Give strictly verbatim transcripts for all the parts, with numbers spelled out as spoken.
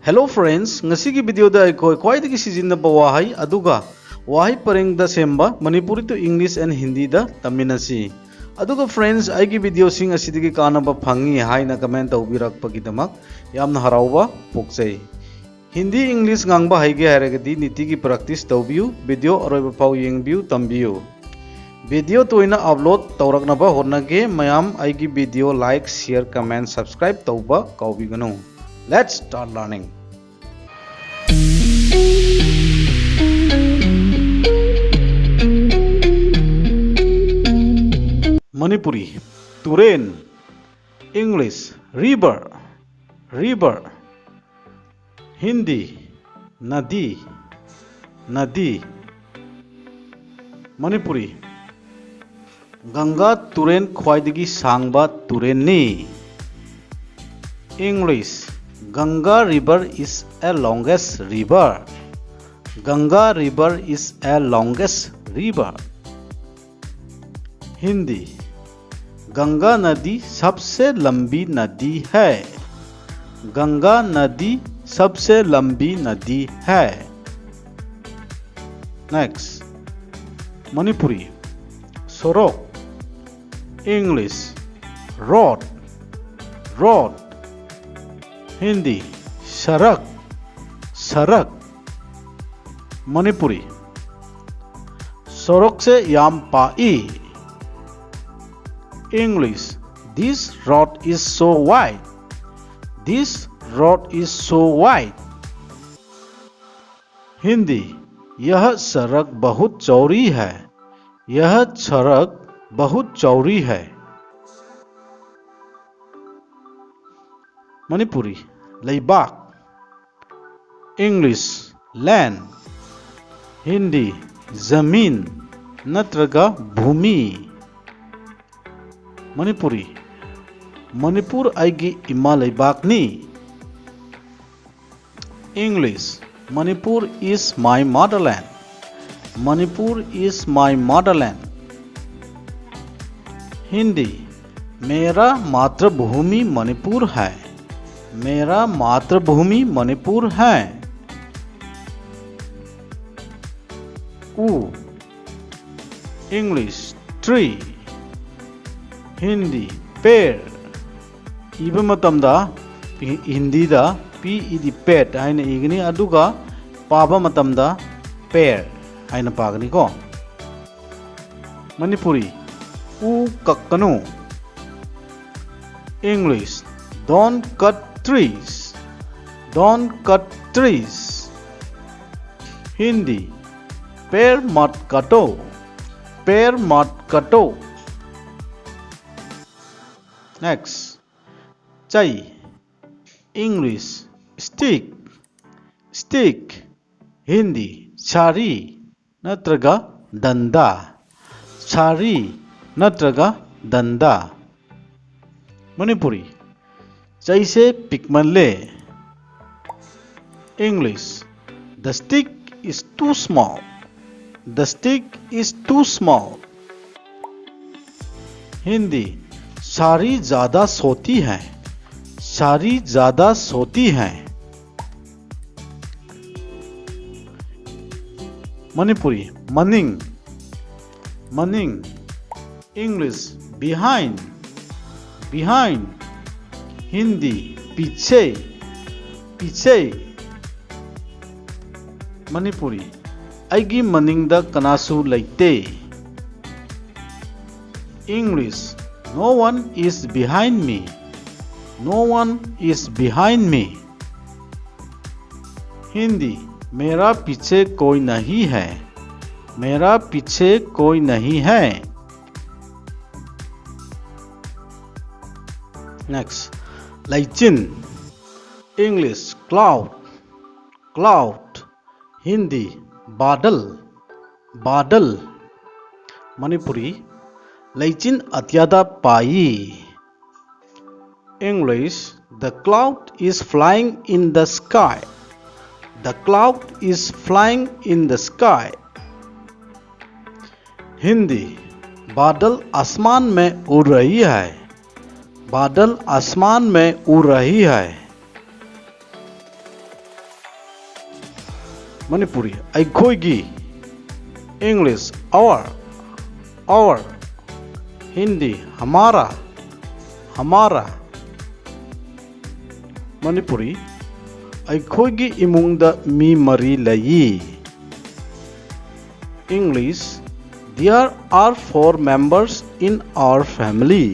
Hello friends, ꯉꯁꯤꯒꯤ videoꯗ ꯑꯩꯈꯣꯏ ꯈ꯭ꯋꯥꯏꯗꯒꯤ ꯁꯤꯖꯤꯟꯅꯕ ꯋꯥꯍꯩ ꯑꯗꯨꯒ ꯋꯥꯍꯩ ꯄꯔꯦꯡꯗ ꯁꯦꯝꯕ Manipuri to English and Hindꯤꯗ ꯇꯝꯃꯤꯟꯅꯁꯤ꯫ ꯑꯗꯨꯒ friends, ꯑꯩꯒꯤ videoꯁꯤꯡ ꯑꯁꯤꯗꯒꯤ ꯀꯥꯟꯅꯕ ꯐꯪꯉꯤ ꯍꯥꯏꯅ comment ꯇꯧꯕꯤꯔꯛꯄꯒꯤꯗꯃꯛ ꯌꯥꯝꯅ ꯍꯔꯥꯎꯕ ꯄꯣꯛꯆꯩ꯫ ꯍꯤꯟꯗꯤ English ꯉꯥꯡꯕ ꯍꯩꯒꯦ ꯍꯥꯏꯔꯒꯗꯤ ꯅꯤꯇꯤꯒꯤ practice ꯇꯧꯕꯤꯌꯨ꯫ Video ꯑꯔꯣꯏꯕ ꯐꯥꯎ ꯌꯦꯡꯕꯤꯌꯨ, ꯇꯝꯕꯤꯌꯨ꯫ Video ꯇꯣꯏꯅ upload ꯇꯧꯔꯛꯅꯕ ꯍꯣꯠꯅꯒꯦ꯫ ꯃꯌꯥꯝ ꯑꯩꯒꯤ video like, share, comment, subscribe ꯇꯧꯕ ꯀꯥꯎꯕꯤꯒꯅꯨ꯫ Let's start learning. Manipuri, ꯇꯨꯔꯦꯟ꯫ English, river, river. Hindi, नदी, नदी. Manipuri, ꯒꯪꯒꯥ ꯇꯨꯔꯦꯟ ꯈ꯭ꯋꯥꯏꯗꯒꯤ ꯁꯥꯡꯕ ꯇꯨꯔꯦꯟꯅꯤ꯫ English, Ganga river is a longest river. Ganga river is a longest river. Hindi, Ganga नदी सबसे लंबी नदी है। गंगा नदी सबसे लंबी नदी है। Next, Manipuri, ꯁꯣꯔꯣꯛ꯫ English, road, road. Hindi, सड़क, सड़क. Manipuri, ꯁꯣꯔꯣꯛꯁꯦ ꯌꯥꯝ ꯄꯥꯛꯏ꯫ English, this road is so wide. This road is so wide. Hindi, यह सड़क बहुत चौड़ी है। यह सड़क बहुत चौड़ी है। Manipuri, ꯂꯩꯕꯥꯛ꯫ English, land. Hindi, ज़मीन ꯅꯠꯇ꯭ꯔꯒ ꯚꯨꯃꯤ꯫ Manipuri, ꯃꯅꯤꯄꯨꯔ ꯑꯩꯒꯤ ꯏꯃꯥ ꯂꯩꯕꯥꯛꯅꯤ꯫ English, Manipur is my motherland. Manipur is my motherland. Hindi, मेरा मातृभूमि मणिपुर है। मेरा मातृभूमि मणिपुर है। ꯎ, English, tree, Hindi, पेड़꯫ ꯏꯕ ꯃꯇꯝꯗ ꯄꯤ- ꯍꯤꯟꯗꯤꯗ P E D, pet ꯍꯥꯏꯅ ꯏꯒꯅꯤ, ꯑꯗꯨꯒ ꯄꯥꯕ ꯃꯇꯝꯗ पेड़ ꯍꯥꯏꯅ ꯄꯥꯒꯅꯤꯀꯣ꯫ ꯃꯅꯤꯄꯨꯔꯤ, ꯎ ꯀꯛꯀꯅꯨ꯫ English, don't cut trees, don't cut trees. Hindi, पेड़ मत काटो, पेड़ मत काटो। Next, ꯆꯩ, English, stick, stick, Hindi, छड़ी ꯅꯠꯇ꯭ꯔꯒ ꯗꯟꯗꯥ, छड़ी ꯅꯠꯇ꯭ꯔꯒ ꯗꯟꯗꯥ꯫ ꯃꯅꯤꯄꯨꯔꯤ, ꯆꯩꯁꯦ ꯄꯤꯛꯃꯜꯂꯦ꯫ English, the stick is too small, the stick is too small. Hindi, छड़ी ज़्यादा सोती है, छड़ी ज़्यादा सोती है। मणिपुरी, ꯃꯅꯤꯡ, ꯃꯅꯤꯡ, English, behind, behind, Hindi, पीछे, पीछे। ꯃꯅꯤꯄꯨꯔꯤ, ꯑꯩꯒꯤ ꯃꯅꯤꯡꯗ ꯀꯅꯥꯁꯨ ꯂꯩꯇꯦ꯫ English, no one is behind me, no one is behind me. Hindi, मेरा पीछे कोई नहीं है, मेरा पीछे कोई नहीं है। Next, ꯂꯩꯆꯤꯟ, English, cloud, cloud, Hindi, बादल, बादल। मणिपुरी, ꯂꯩꯆꯤꯟ ꯑꯇꯤꯌꯥꯗ ꯄꯥꯏ꯫ English, the cloud is flying in the sky, the cloud is flying in the sky. Hindi, बादल आसमान में उड़ रही है, बादल आसमान में उड़ रही है। ꯃꯅꯤꯄꯨꯔꯤ ꯑꯩꯈꯣꯏꯒꯤ꯫ English our our꯫ Hindi ꯍꯃꯥꯔꯥ ꯍꯃꯥꯔꯥ꯫ Manipuri ꯑꯩꯈꯣꯏꯒꯤ ꯏꯃꯨꯡꯗ ꯃꯤ ꯃꯔꯤ ꯂꯩ꯫ English there are four members in our family.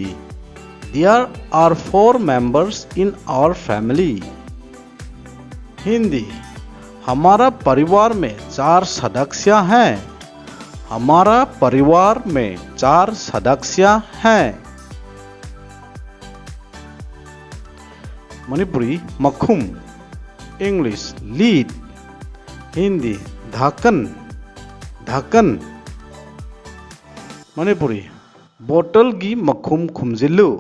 There are four members in our family. Hindi हमारा परिवार में चार सदस्य हैं। हमारा परिवार में चार सदस्य हैं। ꯃꯅꯤꯄꯨꯔꯤ ꯃꯈꯨꯝ꯫ English lid꯫ ꯍꯤꯟꯗꯤ ꯙꯥꯀꯟ ꯙꯥꯀꯟ꯫ ꯃꯅꯤꯄꯨꯔꯤ ꯕꯣꯇꯜꯒꯤ ꯃꯈꯨꯝ ꯈꯨꯝꯖꯤꯜꯂꯨ꯫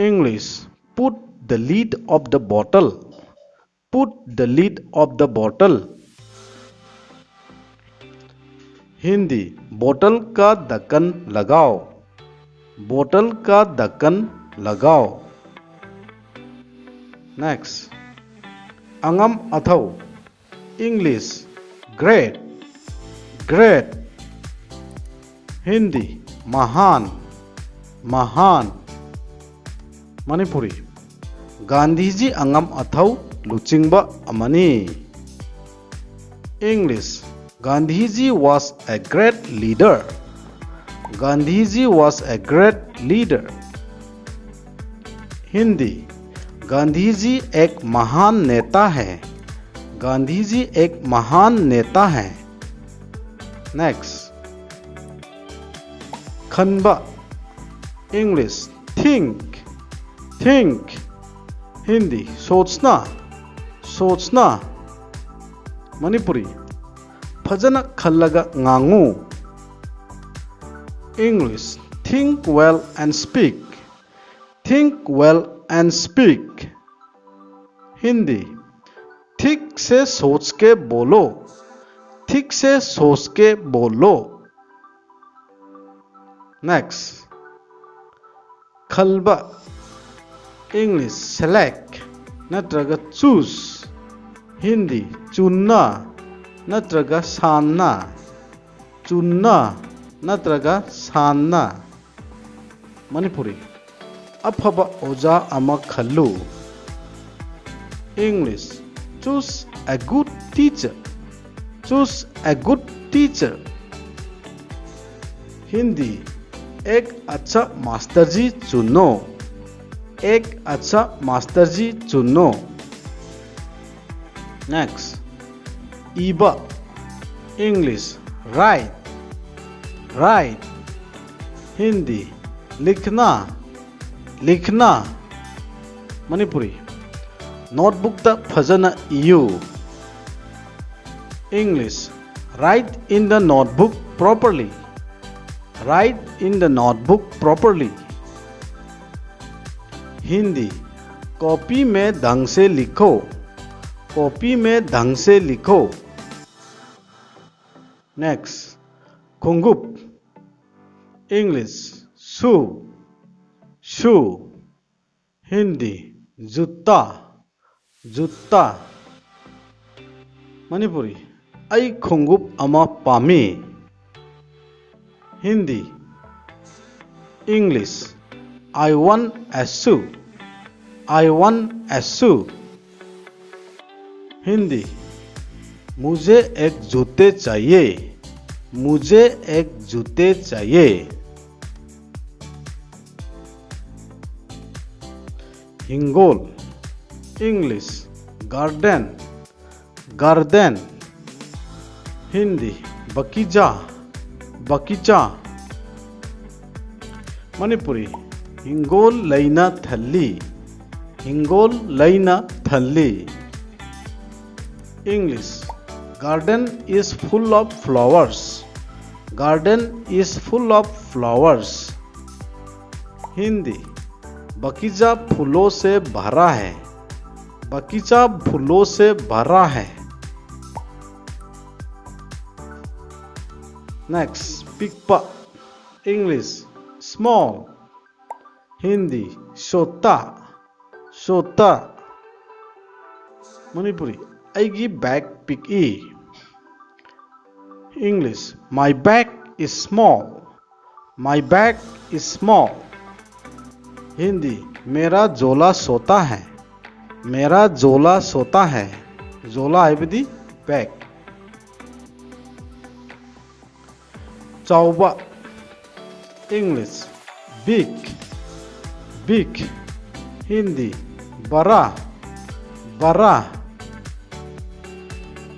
English put the lid of the bottle. Put the lid of the bottle. Hindi बोतल का ढक्कन लगाओ। बोतल का ढक्कन लगाओ। Next ꯑꯉꯝ ꯑꯊꯧ꯫ English great great꯫ Hindi ꯃꯍꯥꯟ ꯃꯍꯥꯟ꯫ Manipuri ꯒꯥꯟꯙꯤꯖꯤ ꯑꯉꯝ ꯑꯊꯧ ꯂꯨꯆꯤꯡꯕ ꯑꯃꯅꯤ꯫ English Gandhiji was a great leader. Gandhiji was a great leader. Hindi Gandhi ji एक महान नेता है। गांधी जी एक महान नेता है। Next ꯈꯟꯕ꯫ English think think꯫ ꯍꯤꯟꯗꯤ सोचना सोचना꯫ ꯃꯅꯤꯄꯨꯔꯤ ꯐꯖꯅ ꯈꯜꯂꯒ ꯉꯥꯡꯉꯨ꯫ English think well and speak. Think well and speak. Hindi ठीक से सोच के बोलो। ठीक से सोच के बोलो। Next ꯈꯜꯕ꯫ English select ꯅꯠꯇ꯭ꯔꯒ choose꯫ ꯍꯤꯟꯗꯤ, ꯆꯨꯟꯅ ꯅꯠꯇ꯭ꯔꯒ ꯁꯥꯟꯅ꯫ ꯆꯨꯟꯅ ꯅꯠꯇ꯭ꯔꯒ ꯁꯥꯟꯅ꯫ ꯃꯅꯤꯄꯨꯔꯤ, ꯑꯐꯕ ꯑꯣꯖꯥ ꯑꯃ ꯈꯜꯂꯨ꯫ English, choose a good teacher. Choose a good teacher. Hindi, एक अच्छा मास्टर जी चुनो। एक अच्छा मास्टर जी चुनो। Next, ꯏꯕ꯫ English, write. Write. ꯍꯤꯟꯗꯤ, लिखना. लिखना. ꯃꯅꯤꯄꯨꯔꯤ, ꯅꯣꯠꯕꯨꯛꯇ ꯐꯖꯅ ꯏꯌꯨ꯫ English, write in the notebook properly. Write in the notebook properly. Hindi, copy में ढंग से लिखो. कॉपी में ढंग से लिखो. Next, ꯈꯣꯡꯎꯞ꯫ English, shoe. Shoe. Hindi, ꯖꯨꯠꯇꯥ. ꯖꯨꯠꯇꯥ. Manipuri, ꯑꯩ ꯈꯣꯡꯎꯞ ꯑꯃ ꯄꯥꯝꯃꯤ꯫ Hindi, English, I want a shoe. I want a shoe. Hindi, मुझे एक जूते चाहिए. मुझे एक जूते चाहिए. Hingol. English, garden. Garden. Hindi, बगीचा. बगीचा. ꯃꯅꯤꯄꯨꯔꯤ, ꯍꯤꯡꯒꯣꯜ ꯂꯩꯅ ꯊꯜꯂꯤ. ꯍꯤꯡꯒꯣꯜ ꯂꯩꯅ ꯊꯜꯂꯤ. English, garden is full of flowers. Garden is full of flowers. Hindi, बगीचा फूलों से भरा है. बगीचा फूलों से भरा है. Next, ꯄꯤꯛꯄ. English, small. ꯍꯤꯟꯗꯤ, छोटा. छोटा. ꯃꯅꯤꯄꯨꯔꯤ, ꯑꯩꯒꯤ ꯕꯦꯒ ꯄꯤꯛꯏ꯫ English, My bag is small. My bag is small. Hindi, मेरा झोला छोटा है. मेरा झोला छोटा है. झोला ꯍꯥꯏꯕꯗꯤ ꯕꯦꯒ. ꯆꯥꯎꯕ. English, big. Big. Hindi, बड़ा. बड़ा.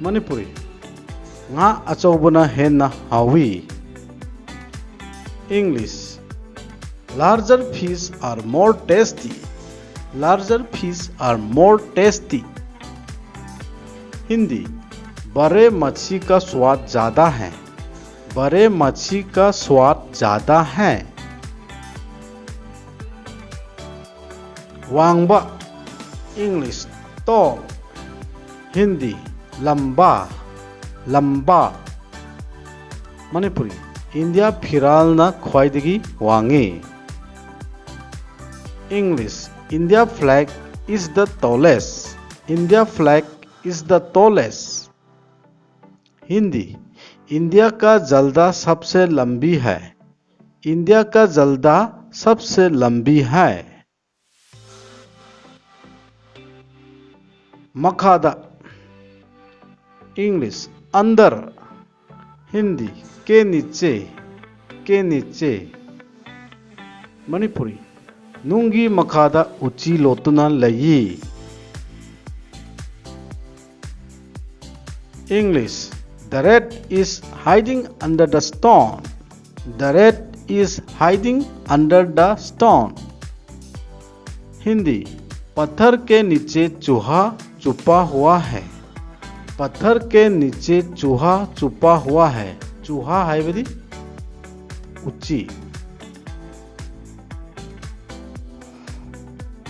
Manipuri, ꯉꯥ ꯑꯆꯧꯕꯅ ꯍꯦꯟꯅ ꯍꯥꯎꯏ. English, Larger fish are more tasty. Larger fish are more tasty. Hindi, बड़े मच्छी का स्वाद ज़्यादा है. बड़े मच्छी का स्वाद ज़्यादा है. ꯋꯥꯡꯕ. English, tall. Hindi, लंबा. लंबा. Manipuri, ꯏꯟꯗꯤꯌꯥ ꯐꯤꯔꯥꯜꯅ ꯈ꯭ꯋꯥꯏꯗꯒꯤ ꯋꯥꯡꯉꯤ. English, India flag is the tallest. India flag is the tallest. Hindi, India का झंडा सबसे लंबी है. इंडिया का झंडा सबसे लंबी है. ꯃꯈꯥꯗ. English, अंदर. Hindi, के नीचे. के नीचे. Manipuri, ꯅꯨꯡꯒꯤ ꯃꯈꯥꯗ ꯎꯆꯤ ꯂꯣꯠꯇꯨꯅ ꯂꯩꯌꯦ. English, The rat is hiding under the stone. The rat is hiding under the stone. Hindi, पत्थर के नीचे चूहा छुपा हुआ है. पत्थर के नीचे चूहा छुपा हुआ है. ꯆꯨꯍꯥ ꯍꯥꯏꯕꯗꯤ ꯎꯆꯤ.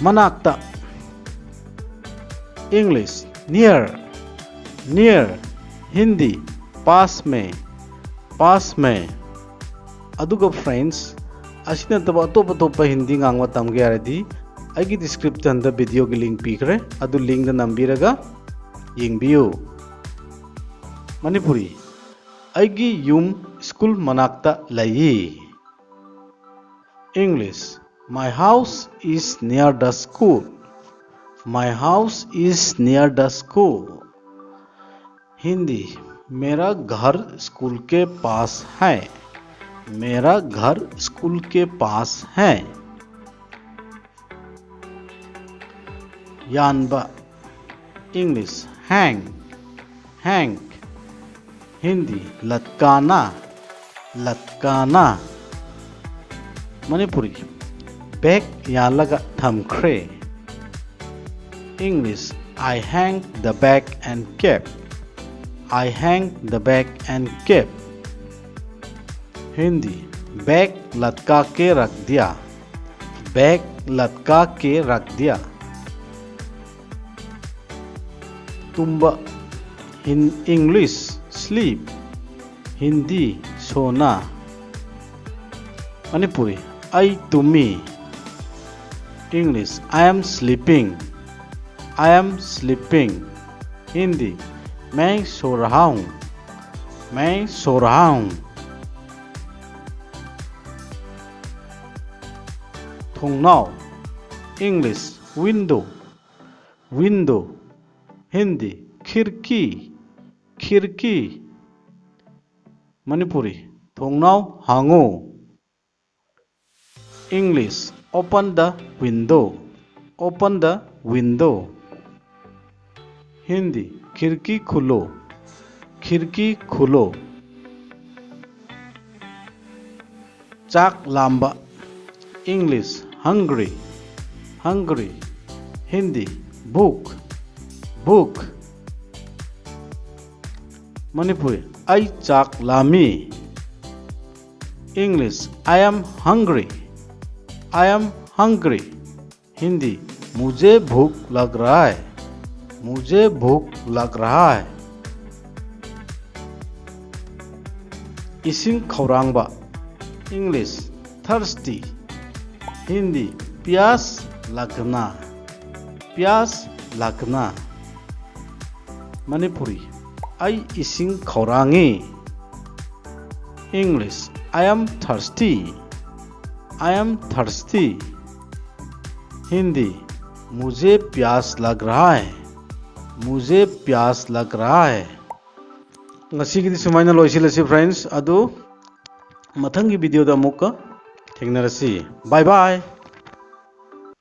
ꯃꯅꯥꯛꯇ. English, near. Near. Hindi, पास में. पास में. ꯑꯗꯨꯒ friends, ꯑꯁꯤ ꯅꯠꯇꯕ ꯑꯇꯣꯞ ꯑꯇꯣꯞꯄ ꯍꯤꯟꯗꯤ ꯉꯥꯡꯕ ꯇꯝꯒꯦ ꯍꯥꯏꯔꯗꯤ ꯑꯩꯒꯤ description ꯗ video ꯒꯤ link ꯄꯤꯈ꯭ꯔꯦ, ꯑꯗꯨ link ꯗ ꯅꯝꯕꯤꯔꯒ ꯌꯦꯡꯕꯤꯌꯨ꯫ ꯃꯅꯤꯄꯨꯔꯤ꯫ ꯑꯩꯒꯤ ꯌꯨꯝ ꯁ꯭ꯀꯨꯜ ꯃꯅꯥꯛꯇ ꯂꯩꯌꯦ꯫ English. My house is near the school. My house is near the school. Hindi. मेरा घर स्कूल के पास है. मेरा घर स्कूल के पास है. ꯌꯥꯟꯕ꯫ English. Hang. Hang. Hindi. लटकाना. लटकाना. Manipuri. Bag ꯌꯥꯜꯂꯒ ꯊꯝꯈ꯭ꯔꯦ. English. I hang the bag and kept. I hang the bag and kept. Hindi. Bag लटका के रख दिया. Bag लटका के रख दिया. ꯇꯨꯝꯕ꯫ In English. Sleep. हिंदी. सोना. मणिपुरी. ꯑꯩ ꯇꯨꯝꯃꯤ. English. I am sleeping. I am sleeping. Hindi. मैं सो रहा हूँ. मैं सो रहा हूँ. ꯊꯣꯡꯅꯥꯎ꯫ English. Window. Window. हिंदी. खिड़की. खिड़की. मणिपुरी. ꯊꯣꯡꯅꯥꯎ ꯍꯥꯡꯉꯨ. English. Open the window. Open the window. Hindi. खिड़की खोलो. खिड़की खोलो. ꯆꯥꯛ ꯂꯥꯝꯕ꯫ English. Hungry. Hungry. हिंदी. भूख. भूख. मणिपुरी. ꯑꯩ ꯆꯥꯛ ꯂꯥꯝꯃꯤ. English. I am hungry. I am hungry. Hindi. मुझे भूख लग रहा है. मुझे भूख लग रहा है. इसिंग खौरांगबा. English. Thirsty. हिंदी. प्यास लगना. प्यास लगना. Manipuri, ꯑꯩ ꯏꯁꯤꯡ ꯈꯧꯔꯥꯡꯉꯤ꯫ English, I am thirsty. I am thirsty. Hindi, मुझे प्यास लग रहा है. मुझे प्यास लग रहा है. ꯉꯁꯤꯒꯤꯗꯤ ꯁꯨꯃꯥꯏꯅ ꯂꯣꯏꯁꯤꯜꯂꯁꯤ friends. ꯑꯗꯨ ꯃꯊꯪꯒꯤ video ꯗ ꯑꯃꯨꯛꯀ ꯊꯦꯡꯅꯔꯁꯤ. Bye bye.